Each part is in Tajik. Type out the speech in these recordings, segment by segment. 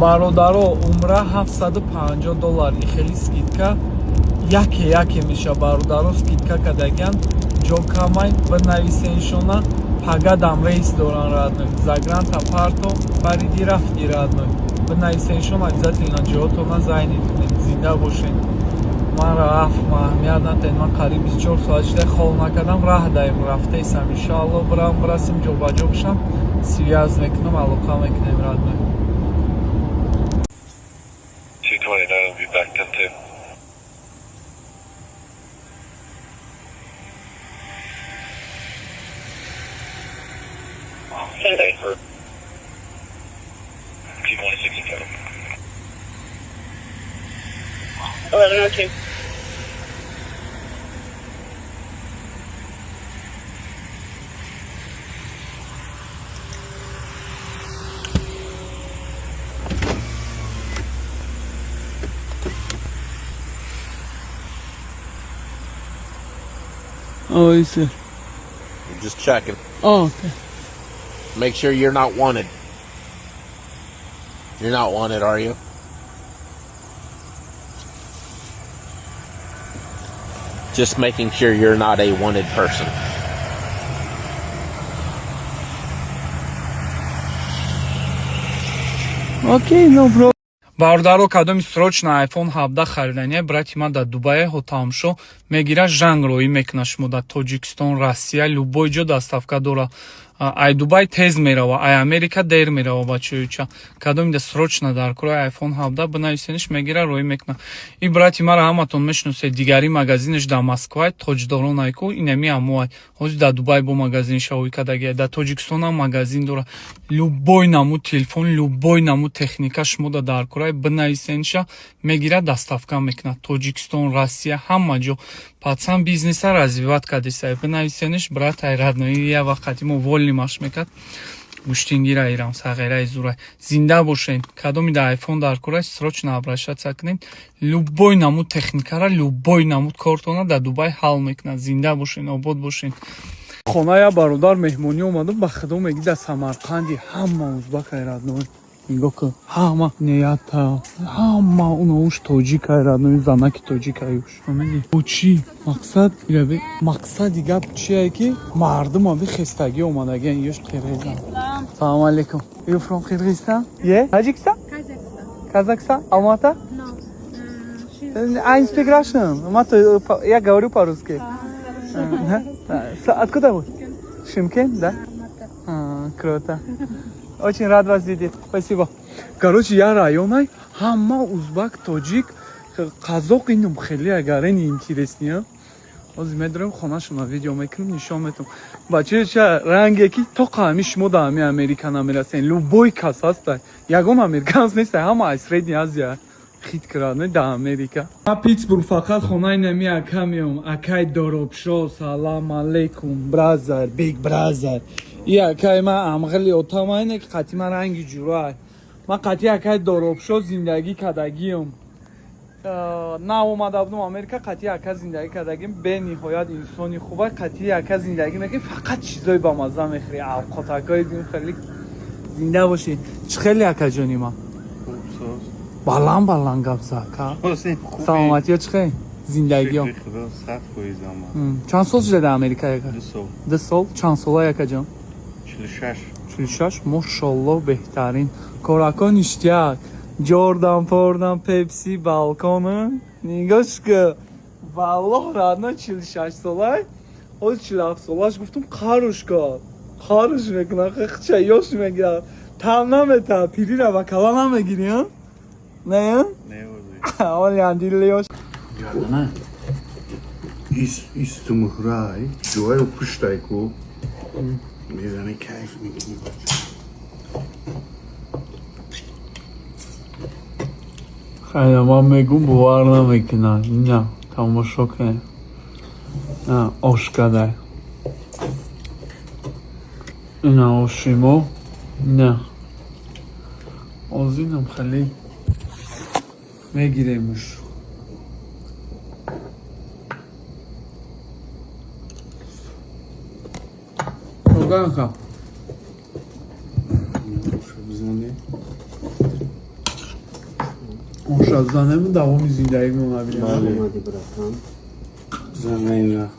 Бародаро, умра 750 доллар, и хели скидка яке яке меша. Бародаро, скидка кардагиан, ҷо камай, бинависеншона. Пагадам рейс доран, родной. Загранта парто бариди рафти, родной. Бинависеншон, обязательно ҷоотона занят кунед. Зинда бошед. Манро аф аҳамият натед, ман қариб 24 соат шуда хол накардам, раҳ даем рафтаисам. Иншоалло, бирам, бирасим, ҷобаҷо бишам, связь мекунам, алоқа мекунем, родной. 229 will be back 10. 10 for 22067. 11:02. Oh, is it? Just checking. Oh, okay. Make sure you're not wanted. You're not wanted, are you? Just making sure you're not a wanted person. Okay, no problem. Бародаро, кадоми срочно iPhone 17 харидания, брати ман дар Дубае ҳотамшо мегира, жанг роӣ мекуна. Шумо дар Тоҷикистон, Россия, любой ҷо доставка дора. Ай Дубай тез мерава, ай Америка дер мерава. Бачаюча, кадоми да срочно дар кураи iPhone 17, бинависениш, мегира, роӣ мекуна. И брати мара ҳаматон мешиносед, дигари магазинаш дар Москвай, тоҷдорон айку, инами амуай. Ҳозир дар Дубай бо магазин шавоӣ кардагия, дар Тоҷикистонам магазин дора. Любой намуд телефон, любой намуд техника шумо да дар курай, бинависениша, мегира, доставка мекунад. Тоҷикистон, Россия, ҳама ҷо. Пацан бизнеса развивать кардеса. Бинависениш, брат ай, родной. Я вақти мо вольный маш мекард, гӯштингира ирам сағираи зурай. Зинда бошен. Кадоми да айфон дар курай, срочно обращаться кунед. Любой намуд техникара, любой намуд кортона дар Дубай ҳал мекунад. Зинда бошен, обод бошен. Хона я бародар меҳмонӣ омадам, ба худо меги, дар Самарқанди ҳама узбакай, родной. Нигоҳ кун, ҳама неята, ҳама уноуш тоҷикай, родной, занаки тоҷикаюш. Фаҳмидӣ? Бо чӣ мақсад ираби? Мақсади гап чие, ки мардум аби хестагӣ омадагиан, ёш қирғизан. Салому алейкум. You from Kyrgyzstan? Yeah? Tajikistan? Kazakhstan. Казахстан? Алмата? No. She's I speak Russian. Мато, я говорю по-русски. Хорошо. Откуда вы? Шымкент, да? Алмата. А, круто. Очень рад вас видеть. Спасибо. Короче, я районай, ҳама узбак, тоҷик, қазоқ, инум хеле агарен интересный. Ҳозир медорем хонашона, видео мекунем, нишон метам. Бачаё, ча ранге ки тоқа ҳами шумо да ҳами Америка намерасен. Любой кас ҳаста. Ягон американс нест, ҳама аз Средняя Азия хит кардани да Америка. Ма Питсбург фақат хонаи нами ака меом. Акай Доробшо, салам алейкум, brother, big brother. И акай ма амғили отама ине ки қати ма ранги ҷурай. Ман қати акай Доробшо зиндагӣ кардагиам. На омада будам Америка, қати ака зиндагӣ кардагим, бениҳоят инсони хуба, қати ака зиндагӣ мекунӣ, фақат чизои бамазза мехӯрӣ, авқотакҳои дин хеле. Зинда бошӣ. Чӣ хеле, акаҷони ма? Баланд баланд гап за, ака. Саломатиё чӣ хел? Зиндагиё? Чанд сол шуда дар Америка, ака? 2 сол. 2 сол. Чанд сола, акаҷон? 46. 46, мошолло, беҳтарин. Корако ништяк. Ҷордан, Пордан, Пепси, балкон. Нигоҳ ка. Валлоҳ, родной, 46 солай. Ҳозир 47 солаш гуфтум, қаруш кард. Қаруш мекунад, хча ёш мегирад. Там намета, пирира ба кала намегирӣ, а? Не? Не. Оли андили ёш. Гардана. Исту муҳрай, ҷоаю пуштай ку. Мезани, кайф мекунӣ, бача. Хайр, ман мегум, бовар намекунад. Ина, тамошо кунед. На, ош кадай. Ина оши мо. На. Озинам хеле мегиремуш. Огаха. Оша бизанӣ. Оша занем давоми зиндагимон набинем. Омади, братан. Замена.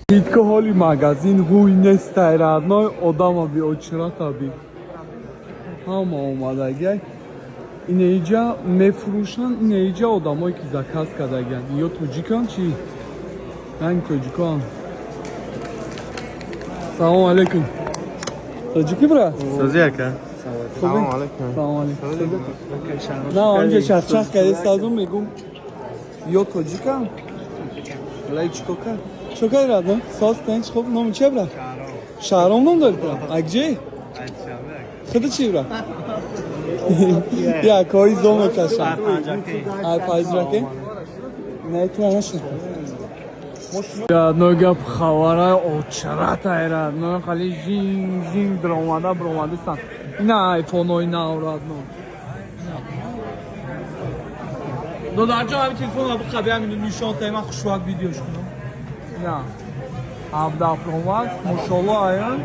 Дидко, ҳоли магазин ҳуй нестай, родной, одама би, очрата би. Ҳама омадагиай. Инеиҷа мефурӯшанд, инеиҷа одамое ки заказ кардагианд. Ё тоҷикан чи? Ранги тоҷикоам. Салому алейкум. Тоҷикӣ, брат? Созӣ, ака. Салому алейкум. Салому алейкум. На, онҷа чахчах карда сазум мегум. Ё тоҷикам? Лай чико кард? Чо карди, родной? Соз тенч хуб, номи чия, брат? Шаҳром ном дорӣ, брат? Акҷи? Худи чи, брат? Я кори зо мекашам. Ай панҷраке? Не, ту нашин. Родной, гап хабара очрата, родной, хали жин жин биромада биромадисан. Ина айфонои нав, родной. Додарҷон, ҳами телефонро биқаби, ҳамин нишон таи, ман хушвақт видеош кунам. На. 17 Pro Max, мошолло, аян.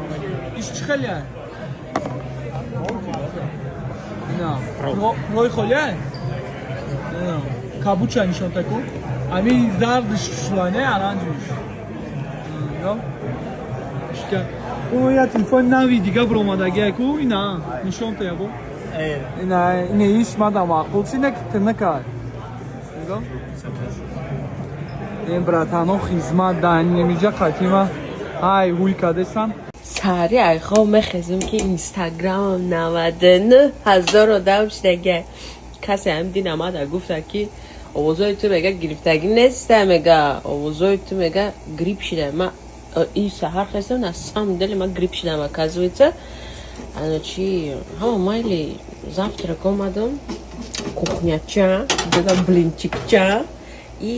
Иш чӣ хеле ай? На. Прои холи ай? На. Кабуча нишон тай кун. Ами зардиш шулай, не оранжевиш. Ё. Ишка. О, я телефон нави дига биромадаги ай ку, ина нишон тай або. Ина, ина иш мада маъқул чи нек тинакай. Нигоҳ. Ин братано хизмат дар немиҷа қатима ҳай ҳуй кардесан. Саҳари айхоб мехезем, ки инстаграмам 99 000 одам шидага. Касе ҳам дин омада гуфта, ки овозои ту, мега, гирифтагӣ неста, мега, овозои ту, мега, грипп шида. Ма и саҳар хестам, на самом деле ма грипп шидам, оказывается. Ана чи, ҳама майли, завтрак омадам, кухняча дада, блинчикча и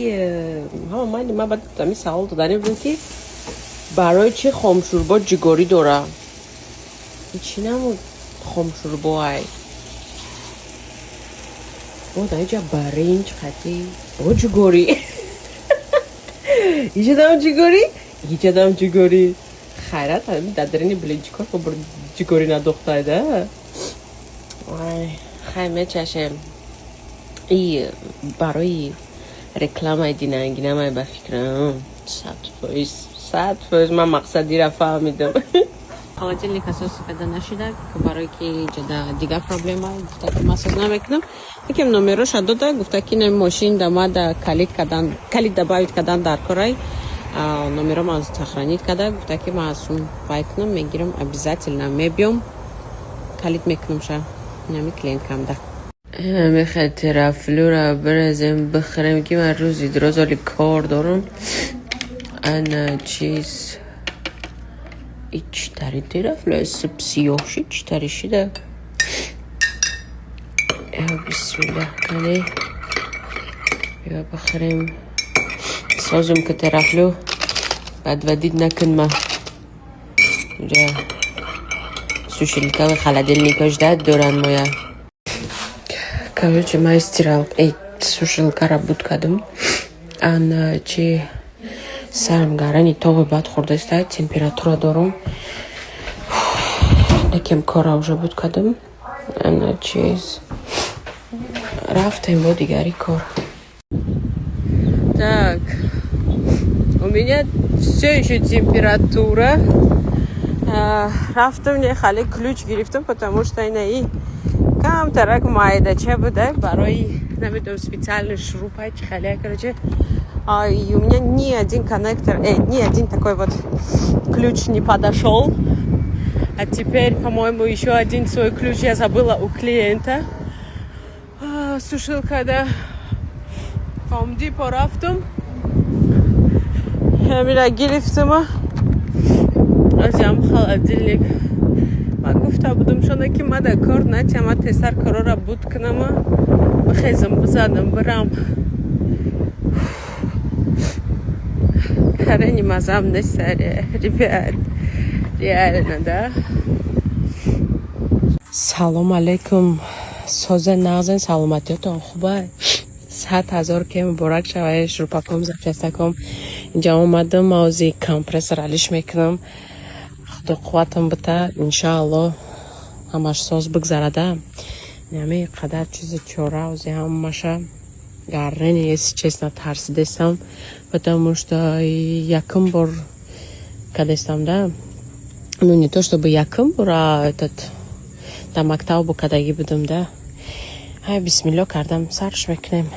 ҳама майли. Ма баъд ами савол додани будем, ки барои чӣ хомшӯрбо ҷигорӣ дора? И чӣ намуд хомшӯрбо ай? Бо даиҷа баринҷ қатӣ бо ҷигорӣ, иҷадам ҷигорӣ, иҷадам ҷигорӣ. Хайрат, ами дадарини блинчикор бо ҷигорӣ надохтайда. Ай, хай, мечашем. И барои рекламаи динангинамай, ба фикрам, 100%, 100% ман мақсадира фаҳмидам. Холодильник асос када нашида, барое ки ҷада дигар проблема. Гуфта, ки ман соз намекунам, якем номероша дода, гуфта, ки ин мошин да ма да калид кадан, калид добавить кадан дар корай. Номеро ман сохранить када, гуфта, ки ман асум вай кунам, мегирам, обязательно мебиём, калид мекунам ша. Инами клиенткамда мехоҳед терафлюра бирезем, бихӯрем, ки ман рӯзи дирӯз оли кор дорам. Ана чиз, ичтари терафлю сиёҳ шид, читари шида. Бисмиллаҳ, кане ё бихӯрем, созум, ки терафлю бадвадид накунма. Инҷа сушилкави холодильника ждать доранд моя. Короче, ман стирал, эй, сушилкара буд кардам. Ана чи, сарам гарани тоби бад хӯрдаиста, температура дорум. Лекин кора уже буд кардам. Ана чиз, рафтем бо дигари кор. Так, у меня все еще температура. Рафтам, не хали ключ гирифтам, потому что инаи камтарак майдача буда, барои намедонам, специальный шурупай чи хали, короче. И у меня ни один коннектор, ни один такой вот ключ не подошел. А теперь, по-моему, еще один свой ключ я забыла у клиента. Сушилка, да. Home Depot рафтум. Ҳамира гирифтума. Азям холодильник. Ма гуфта будум шона, ки ма да кор натяма, тезтар корора буд кунама. Бихезам, бизанам, бирам. Карени мазам нестаре, ребят. Реально, да? Салом алейкум. Созен, нағзен, саломатиётон хуба? 100 000 ке муборак шавае, шурпаком, запчастаком. Инҷа омадам, мавзи компрессор алиш мекунам. Худо қувватам бита, иншаалло, ҳамаш соз бигзарада. Ҳами қадар чизи чора ози ҳамаша гаррени, если честно, тарсидесам, потому что якум бор кадестам да. Ну, не то чтобы якум бор, а этот, дар мактаб бо кадагӣ будам да. Ҳай, бисмилло кардам, сарш мекунем.